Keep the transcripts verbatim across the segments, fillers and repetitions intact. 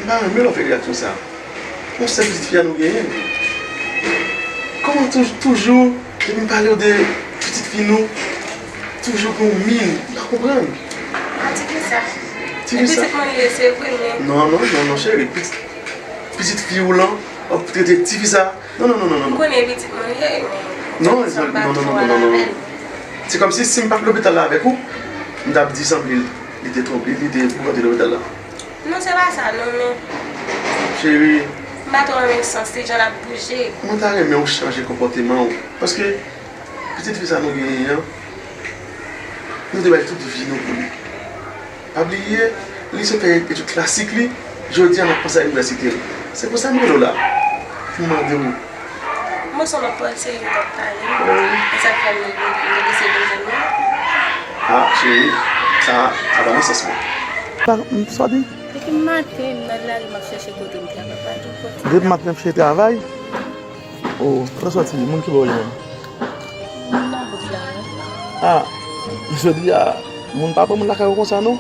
M pa renmen lè w fè reyaksyon sa. Yon sèl pitit fi a nou genyen. Kòman tou- toujou, depi m pale w de pitit fi nou, toujou gen yon min, m pa konprann. A, ti fi sa. Ti fi sa. Pitit mwen li ye, se vre, men. Non, non, non, non, cheri. Pitit, pitit fi w lan, w ap trete ti fi sa. Non, non, non, non, non. M konnen pitit mwen li ye, men. Non, non, non, non, non, non, non. Se kòmsi si m pa t lopital la avèk ou, m t ap di sanble li te twonpe, li te boukante lopital la. Non, se pa sa, non, men. Cheri. M pa twò renmen sans li, jan l ap bouje. Mwen ta renmen w chanje konpòteman w. Paske, pitit fi sa nou genyen an, nou te bay tout vi nou pou li. Pa bliye, li sot fè etid klasik li, jodi a l ap panse a inivèsite l. Se pou sa m rele w la. Pou m mande w. Mwen se yon lòt pwòl serye w t ap pale. E sa k fè m, m, m deside vin jwenn ou. Ah, cheri, sa, sa pa nan sans mwen. Sa w di? Depi maten, m nan lari, m ap chèche kote m travay, pa gen kote. Depi maten, m ap chèche travay? Oh, kote w sòti? Moun ki bò w ye menm? Moun nan bout la, wi. Ah, jodi a, moun pa pran moun lakay ou konsa, non?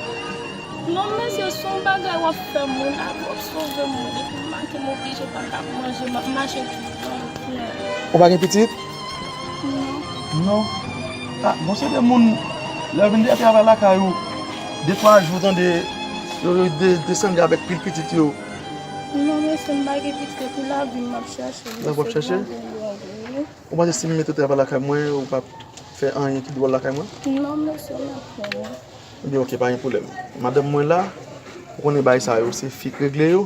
Non, mesye, se yon bagay w ap fè moun, w ap sove moun, epi maten m oblije pa ka manje, m ap mache toutan. Ou pa gen pitit? Non. Non? Ah, bon, se de moun, lè yo vin deja travay lakay ou, de twa jou, tande, yo, yo de- desann avèk pil pitit yo. Non, mesye, m pa gen pitit, e pou lavi m, m ap chache. Lè w ap chache? Wi. Ou panse si m mete w travay lakay mwen, ou p ap fè anyen ki dwòl lakay mwen? Non, mesye, m ap pran. Ebyen, oke, pa gen pwoblèm. Madanm mwen la, ou konnen bagay sa yo, se fi k regle yo.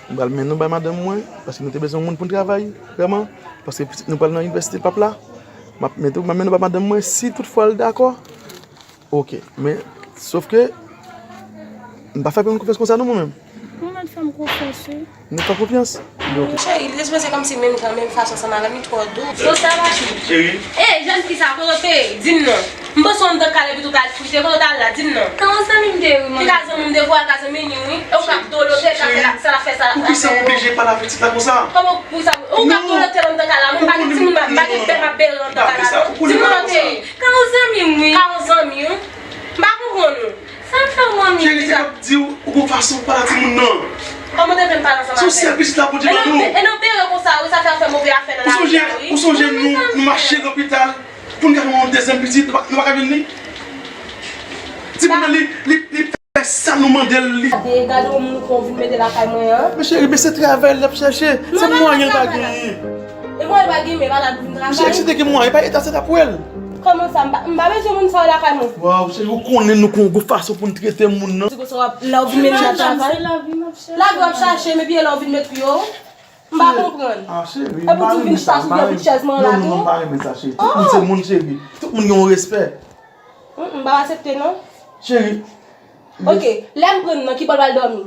M pral mennen w bay madanm mwen, paske nou te bezwen moun pou n travay, vrèman. Paske pitit nou pral nan inivèsite pap la. M ap mete w, m ap mennen w bay madanm mwen, si toutfwa l dakò. Oke, men, sof ke, m pa fè moun konfyans konsa non, mwen menm. Ou mèt fè m konfyans, wi. Nou fè konfyans? Ebyen, oke. Cheri, li te sipoze kòmsi menm jan, menm fason ansanm avè m, li twò dous. Konsa, machi. Cheri. Ey, jèn fi sa, kote w te ye? Di m non. M panse w anndan kay la epi tou w t al frite, kote w t al la? Di m non. Ka yon zanmi m te ye, wi, manmi. Ki ka zanmi m te ye, al ka zanmi li, wi. E ou k ap dolote, k ap fè la, sa l ap fè, sa l ap fè. Poukisa w oblije pale avèk pitit la konsa? Kòman poukisa? Ou k ap dolote l anndan kay la, mwen m pa gen timoun, m pa gen bèl m ap bere anndan kay la, non. Di m kote w te ye. Ka yon zanmi m, wi. Ka yon zanmi, wi. M pa konprann ou. Sa m fè w, manmi? Cheri, se k ap di w, ou gon fason w pale a timoun nan. Kòman w te vin pale ansanm avè l? Se yon sèl pitit la Bondye ban nou. E nan bere konsa, wi, sa fè, fè move afè nan lavi a, wi. Ou sonje, ou sonje nou, nou mache lopital pou n ka fè yon dezyèm pitit, nou pa, nou pa ka jwenn li? Timoun nan, li, li, li fè sa nou mande l, li. Gade, gade yon moun kon vin mete lakay mwen an. Men cheri, men se travay l ap chache. Se mwayen l pa genyen. E mwayen l pa genyen, men pa la pou vin travay. Men cheri, si te gen mwayen, pa eta sa t ap wè l. Kòman sa? M pa, m pa bezwen moun sa yo lakay mwen. Waw, cheri, ou konnen nou kon gwo fason pou n trete moun nan. Ti konsa w ap, lè w vin mennen nan travay. Se lavi m, se lavi m ap chache. Lavi w ap chache, men epi lè w vin met yo. M pa konprann. Ah, cheri, m pa renmen sa, m pa renmen. Epi w tou vin chita sou pye bout chèz mwen la tou. Non, non, non, m pa renmen sa, cheri. Tout moun se moun, cheri. Tout moun gen yon respè. Mm, m pa aksepte, non. Cheri. Ok, lè m pran nan, ki bò l pral dòmi?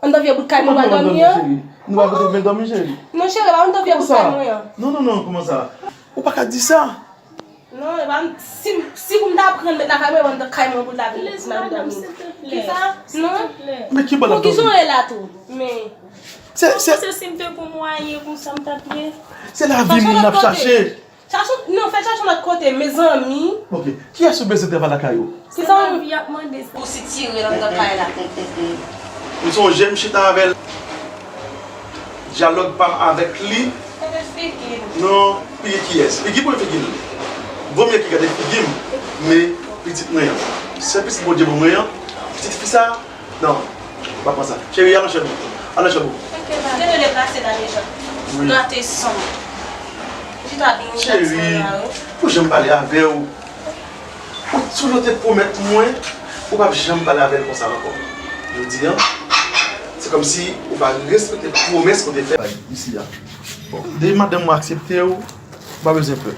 Anndan vye bout kay mwen pral dòmi an? Nou pa kote vin dòmi, cheri. Non, cheri, pa anndan vye bout kay mwen an. Non, non, non, kòman sa? Ou pa ka di sa. Non, e pa m, si, si pou m ta pran l met lakay mwen, e pa anndan kay mwen pou l ta vin, pou l ta vin dòmi. Kisa? Non. Men ki bò l ap dòmi? Poukisa w rele la tou? Men. Se, se. Ou panse si m te gon mwayen konsa m t ap ye? Se lavi moun n ap chache. Chache, non, fè chache yon lòt kote, mezanmi. Ok. Kiyès ou bezwen travay lakay ou? Kisa w. Lavi ap mande sa. Ou sitire l anndan kay la. M sonje m chita avè l. Dyalòg pa m avèk li. Gade figi l. Non, figi kiyès? Figi pou figi l. Vomye ki gade figi m. Men pitit mwen an. Sèl pitit Bondye ban mwen an. Pitit fi sa. Non, ou pa pran sa. Cheri, al nan chanm ou. Al nan chanm ou. Ok, ba. Te vle deplase la deja. Wi. Gate san. Chita byen. Cheri, pou jan m pale avè w. Ou toujou te pwomèt mwen ou p ap janm pale avè l konsa ankò. Jodi a, se kòmsi ou pa respekte pwomès ou te fè isi a. Bon, depi madanm mwen aksepte w, ou pa bezwen pè.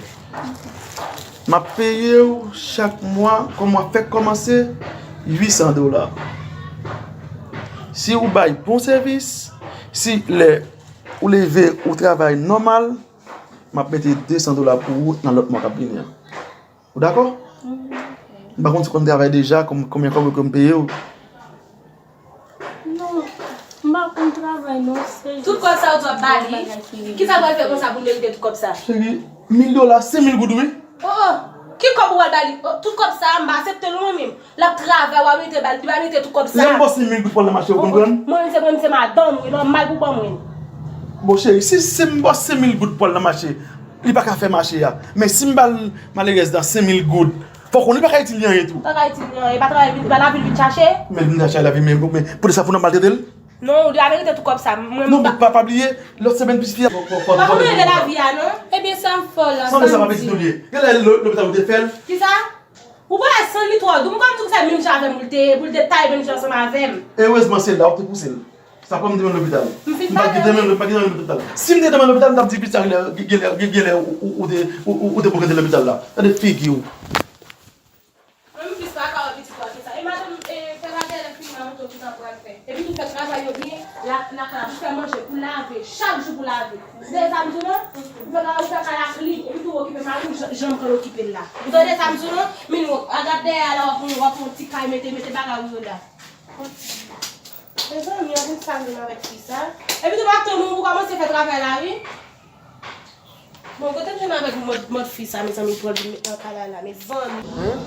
M ap peye w chak mwa, kòm w ap fèk kòmanse, uit san dola. Si ou bay bon sèvis, si lè ou leve, ou travay nòmal, m ap mete de san dola pou ou nan lòt mwa k ap vini an. Ou dakò? M pa konn si w konn travay deja, kon- konbyen kòb yo konn peye w. Non, m pa konn travay non, se jis. Tout kòb sa yo di w ap ba li? Kisa l pral fè konsa pou l merite tout kòb sa? Cheri, mil dola, senk mil goud wi. Oh, oh. Ki kòb ou pral ba li? Oh, tout kòb sa a, m pa aksepte l mwen menm. L ap travay, w ap rete ba l, li pa merite tout kòb sa a. Lè m ba w senk mil goud pou w al nan mache, ou konprann? Mwen, se mwen, se madanm, wi, nòmal pou ban mwen. Bon, cheri, si, si m ba w senk mil goud pou w al nan mache, li pa ka fè mache a. Men si m ba l, malerèz la, senk mil goud, fò w konnen li pa ka itil li anyen tou. Pa ka itil li anyen, pa travay, vin, pa lavi l vin chache. Men vin chache lavi, men, men poutèt sa pou nou maltrete l? Non, ou dwe merite tout kòb sa. Mwen, non, pa, pa bliye, lòt semèn, pis fi a. Pa konn rele lavi a, non? Ebyen, sa m fè w la, sa m di. Sanble sa pa pitit ou li ye. Genlè lo-, lopital ou te fè l. Kisa? Ou pale san li twò dou. M kwè m di w se menm jan avè m pou l te ye, pou l te taye menm jan ansanm avè m. Erezman, se la w te pouse l. Sa pran m te mennen lopital. M fin pa gen menm, m pa gen menm lopital. Si m te mennen lopital, m t ap di pitit sa genlè, genlè, genlè, ou, ou, ou te, ou, ou, ou te bouke de lopital la. Gade figi w. Mwen, m plis pa ka wè pitit ou a ke sa. E madanm, e, fè bagay lè fini la, montre w kisa pou al fè. Epi tou fè travay yo byen, la, lakay la, pou fè manje, pou lave, chak jou pou lave. Ou tande sa m di w lan? Ou fè travay, ou fè kay la klin, epi tou okipe mari w, jan, jan m konn okipe l la. Ou tande sa m di w lan? Min w, a gad dèyè a la, w ap, w ap fè yon ti kay, mete, mete bagay ou yo la. Mezanmi, anpil sa menm avèk fi sa. Epi tou m ap tann ou pou kòmanse fè travay la, wi. Bon, kote m jwenn avèk mòd, mòd fi sa, mezanmi, pou l vin met nan kay la la, mezanmi. Hein?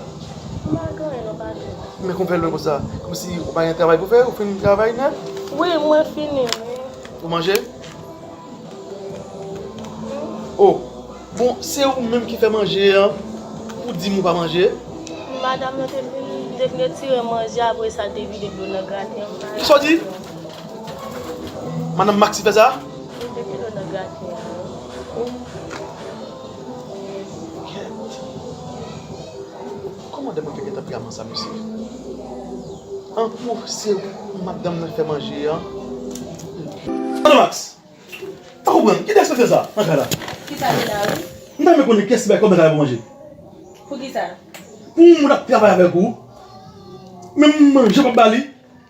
M pa gen anyen non, patwon. Men kòman w fè lwen konsa? Kòmsi ou pa gen travay pou fè? Ou fin travay nèt? Wi, mwen fini, wi. Ou manje? Oh, bon, se ou menm ki fè manje an, ou di m ou pa manje? Madanm nan te vin, te vin retire manje, apre sa, l te vide dlo nan graten an. Kisa w di? Madanm Max ki fè sa? Li te vide dlo nan graten an. Kèt. Kòman de mwen te gentan pran sa, mesye? An pou se ou madanm nan fè manje an. Madanm Max! Pa konprann, ki tèks mesye sa nan kay la? Kisa ki la, wi? M ta renmen konnen kiyès ki bay kòb nan kay la pou manje. Poukisa? Pou yon moun ap travay avèk ou, menm manje w p ap ba li,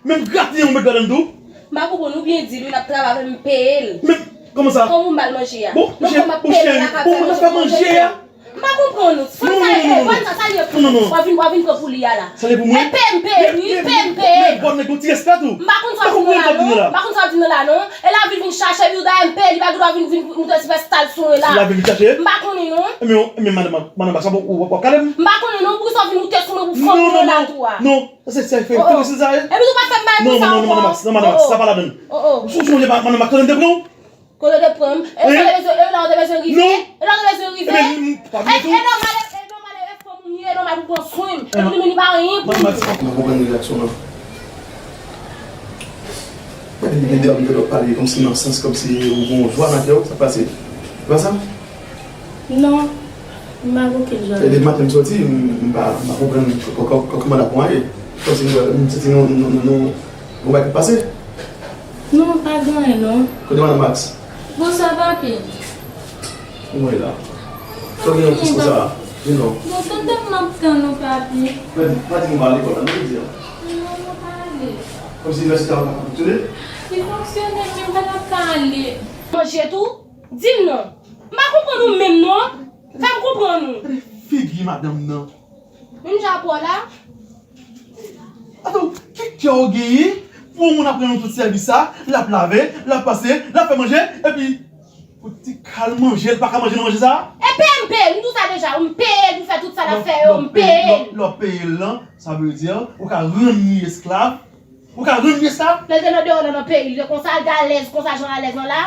menm graten an ou met ladan l tou. M pa konprann, ou byen di l, wi, l ap travay avè m, m peye l. Men, kòman sa? Kòman m ba l manje a? Bon, non, cheri, kòman m ap peye l la, bon, mwen fè manje a. M pa konprann ou. Fò sa, e, bon, sa, sa li ye pou ou. W ap vin, w ap vin pran pou li a la. Sa li ye pou mwen? E peye m, peye l, wi, peye m, peye l. Men, bon, nèg, gon ti respè tou. M pa konn sa w ap di nan la, non. M pa konn sa w ap di nan la, non. E lavi l vin chache, epi w dayè m peye l, li pa gen dwa vin, vin, vin, vin fè stal sou mwen la. Si lavi l vin chache? M pa konnen, non. Ebyen, ebyen, madanm, madanm, sa bon, w ap, w ap kale m? M pa konnen, non. Poukisa w vin moute sou mwen pou fanm mwen la tou a? Non, non, non. Sa se, se fè, fè, se sa, e? Epi tou pa fè m bagay pou sa ankò. Non, non, non, madanm Max, non, madanm Max, sa pa ladann. Ou sonje madanm Max, konnen te pran w? Kote w te pran m? E sa w te bezwen, e la w te bezwen rive? Non. E la w te bezwen rive? Ebyen, m pa vle tou. E nòmal, e nòmal, e fanm ou m ye, e nòmal pou pran swen m. Epi tou, men li pa anyen pou mwen. Madanm Max, m pa konprann reyaksyon w lan. Gade, li gen de ap pale kòmsi nan sans, kòmsi ou gen yon jwa nan kè w, sa k pase? Se pa sa? Non, m pa gen okenn jwa. E depi maten m soti, m, m pa, m pa konprann kò-, kò-, kò-, kòman n ap mwaye. Kòmsi m, m santi nou, nou, nou, nou, yon bagay k ap pase. Non, pa gen anyen, non. Kote madanm Max? Bonswa, papi. Ou mwen la. Sa w gen yon pis konsa? Vin non. Bon, tantan m ap tann ou, papi. Pa di, pa di nou pa lekòl la, non, jodi a. Non, nou pa ale. Kòmsi inivèsite a pa fonksyone? Li fonksyone, men m pa t ap ka ale. Manje tou? Di m non. M pa konprann ou menm non. Fè m konprann ou. Gade figi madanm nan. Menm jan pou w la. Ataw, ki kè w genyen pou yon moun ap rann ou tout sèvis sa, l ap lave, l ap pase, l ap fè manje, epi pou ti kal manje, l pa ka manje nan manje sa? E peye m peye l, m di w sa deja, m peye l pou fè tout sa l ap fè yo, m peye l. Lè w peye l lan, sa vle di ou ka rann li esklav. Ou ka rann li esklav? Lè l te nan deyò la nan peyi, li te konsa, li te alèz konsa, jan alèz lan la.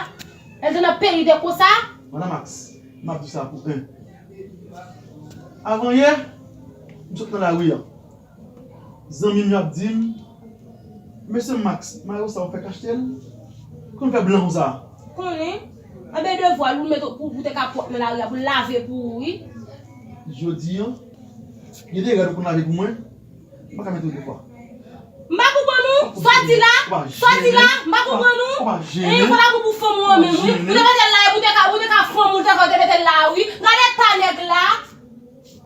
Lè l te nan peyi, li te konsa. Madanm Max, m ap di sa pou en. Avan yè, m sot nan lari an. Zanmi m yo ap di m, "Mesye Max, mayo sa ou fèk achte l? Konn fè blan konsa?" Konnen? Anben devwa l, ou mete pou, pou te ka pwòp nan lari a, pou l lave pou ou, wi. Jodi an, gen de rad ou konn lave pou mwen, m pa ka mete yo de fwa. M pa konprann ou. Sa w di la? Sa w di la? M pa konprann ou. E, fò la pou fanm ou an menm, wi. Ou te mete l la, e pou te ka, ou te ka fanm ou, te ka, ou te mete l la, wi. Gade eta nèg la.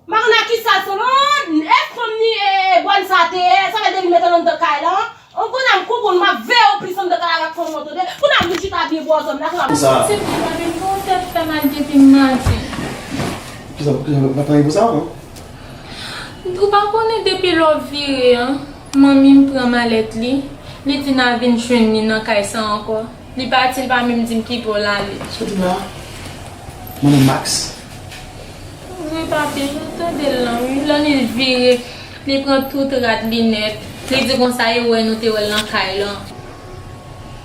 M pa konn ak kisa l sot, non, e fanm ni, e, bòn sa te ye, sa fè depi l mete l anndan kay la. An kounye a m konprann, m ap veye w plis anndan kay la avèk fanm ou an, tande. Kounye a m vin chita byen bò zòn la, kounye a. Sa. Se pou mwen menm, gon tèt fè mal depi maten. Kisa, kisa, pa t anyen pou sa, non? Ou pa konnen depi lè w vire an, manmi m pran malèt li, li di n a vin jwenn li nan kay sa ankò. Li pati, li pa menm di m ki bò l ale. Sa w di la? Manman Max. Wi, papi, nou tande l lan, wi. Lè li vire, li pran tout rad li nèt. Li di konsa, e wè nou te wè l nan kay lan.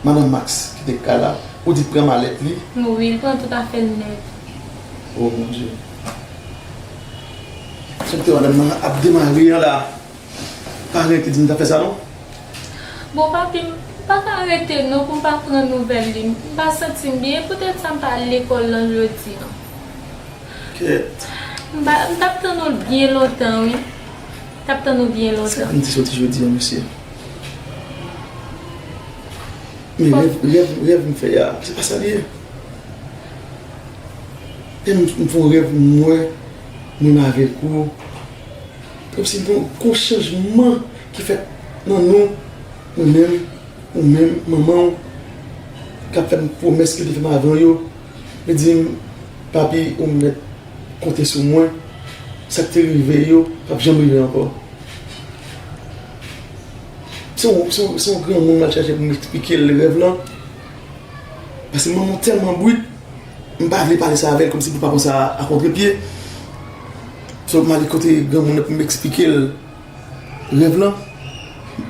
Madanm Max ki te kay la, ou di pran malèt li? Wi, li pran tout afè l nèt. Oh mon Dieu. Sa ki te madanm nan ap demare an la. Pa rete di m ta fè sa non. Bon, papi, m pa ka rete non pou m pa pran nouvèl li. M pa santi m byen, e poutèt sa m pa al lekòl lan jodi an. Kèt. M pa, m t ap tann ou byen lontan, wi. M t ap tann ou byen lontan. Sa m te soti jodi an, mesye. Men rèv, rèv, rèv m fè a, se pa sa li ye. E m, m fè yon rèv, m wè, mwen avèk ou. Kòmsi m wè yon chanjman ki fèt nan nou, mwen menm, ou menm, manman w, k ap fè m pwomès ke l te fè m avan yo. Li di m, papi, ou mèt konte sou mwen, sa k te rive yo p ap janm rive ankò. Se yon, se yon, se yon granmoun m al chache pou m eksplike l rèv lan. Paske manman w tèlman brit, m pa vle pale sa avè l kòmsi pou l pa pran sa a kontrepye. So, m ale kote granmoun nan pou m eksplike l rèv lan.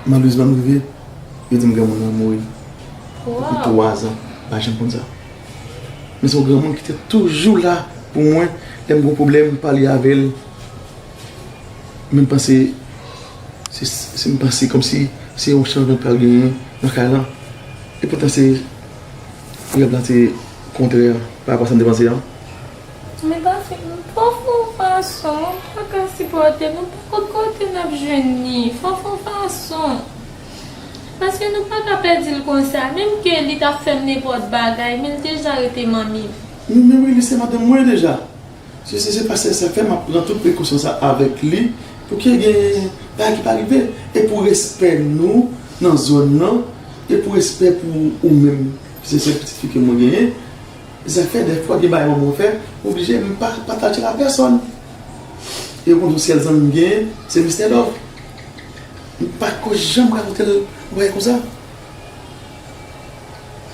Malerezman, m rive, yo di m granmoun nan mouri depi twa zan. M pa janm konn sa. Men se yon granmoun ki te toujou la pou mwen. Lè m gen yon pwoblèm, m pale avè l. Men m panse, se, se, m panse kòmsi se yon chanjman k pral genyen nan kay lan. Epoutan se rèv lan te kontrè pa rapò a sa m te panse an. Men papi, fò w fè yon fason, m pa ka sipòte, nou pa konn kote n ap jwenn li, fò w fè yon fason. Paske nou pa ka pèdi l konsa, menm ke li t ap fè m nenpòt bagay, men l deja rete manmi m. Men, men wi, li se madanm mwen deja. Se, se, se pa se sa k fè m ap pran tout prekosyon sa avèk li, pou ke gen bagay ki pa rive. E pou respè nou nan zòn nan, e pou respè pou ou menm, ki se sèl pitit fi ke mwen genyen, sa fè dèfwa gen bagay manman w fè, m oblije m pa pataje l a pèsòn. E ou konn yon sèl zanmi m genyen, se Mistè Love. M pa ko janm rakonte l yon bagay konsa.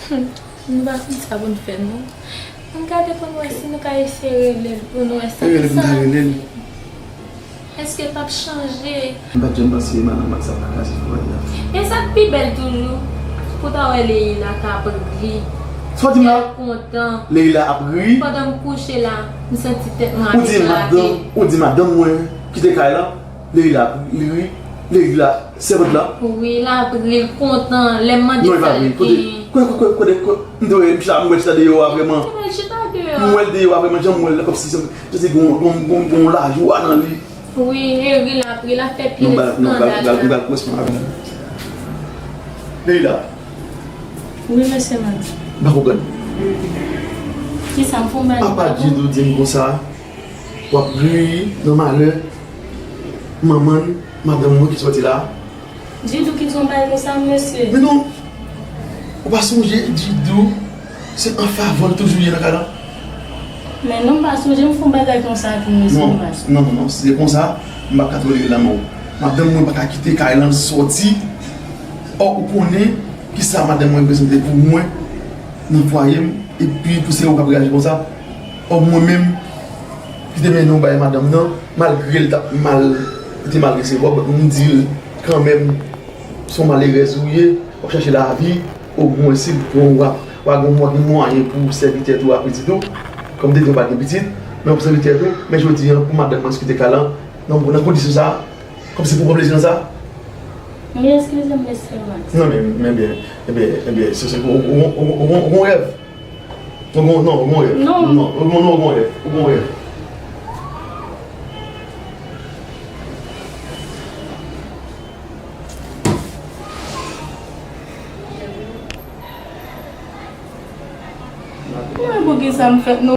Hmm, nou pa konn sa pou n fè non. Ann gade pou n wè si nou ka eseye rele l pou n wè sa ki sa. Èske l p ap chanje? M pa t janm panse madanm Max ap kraze fwaye a. E sa k pi bèl toujou, pou ta wè Leila k ap ri. Sa w di m la? Lè l kontan. Leila ap ri? Pandan m kouche la, m santi tèt mwen ap eklate. Ou di madanm, ou di madanm mwen kite kay la? Leila ap ri, Leila, sèvant la. Wi, l ap ri, l kontan, lè m mande sa l gen. Kote, kote, kote, kote, m te wè, m chita, m wè l chita deyò a vrèman. M wè l chita deyò a. M wè l deyò a vrèman, jan m wè l la, kòmsi, jan si gen, gen, gen, gen yon lajwa nan li. Wi, e ri l ap ri, l ap fè pil eskandal la. Nou pral, nou pral, nou pral kòrespond avè l. Leila. Wi, mesye Max. M pa konprann. Kisa, m fè yon bagay m pa konprann? Apa Djidou di m konsa, w ap ri nan malè manman n, madanm mwen ki sòti la. Djidou ki di yon bagay konsa, mesye? Men non, ou pa sonje Djidou se an favè l toujou ye nan kay la? Men non, m pa sonje m fè yon bagay konsa tou, mesye Max. Non, non, non, non, si se konsa, m p ap ka tolere l nan men w. Madanm mwen pa ka kite kay lan sòti. Ò, ou konnen kisa madanm mwen reprezante pou mwen nan fwaye m, epi pou se ou k ap reyaji konsa. Ò, mwen menm ki te mennen w bay madanm nan, malgre l t ap mal, li te mal resevwa w, but m di l kanmenm, se yon malerèz ou ye, w ap chache lavi, omwen si w ap, w a gen, w a gen mwayen pou w sèvi tèt ou a pitit ou, kòm m te di w pa t gen pitit, men w ap sèvi tèt ou, men jodi a, pou madanm mwen kite kay lan, nan, nan kondisyon sa a, kòmsi pou w pran plezi nan sa? Wi, eskize m, mesye Max. Non, men, men byen, ebyen, ebyen, se, se, ou, ou, ou, ou, ou, ou gon rèv. Ou gon, non, ou gon rèv. Non. Non, ou gon, non, ou gon rèv. Ou gon rèv. Mwen, poukisa m fèt non?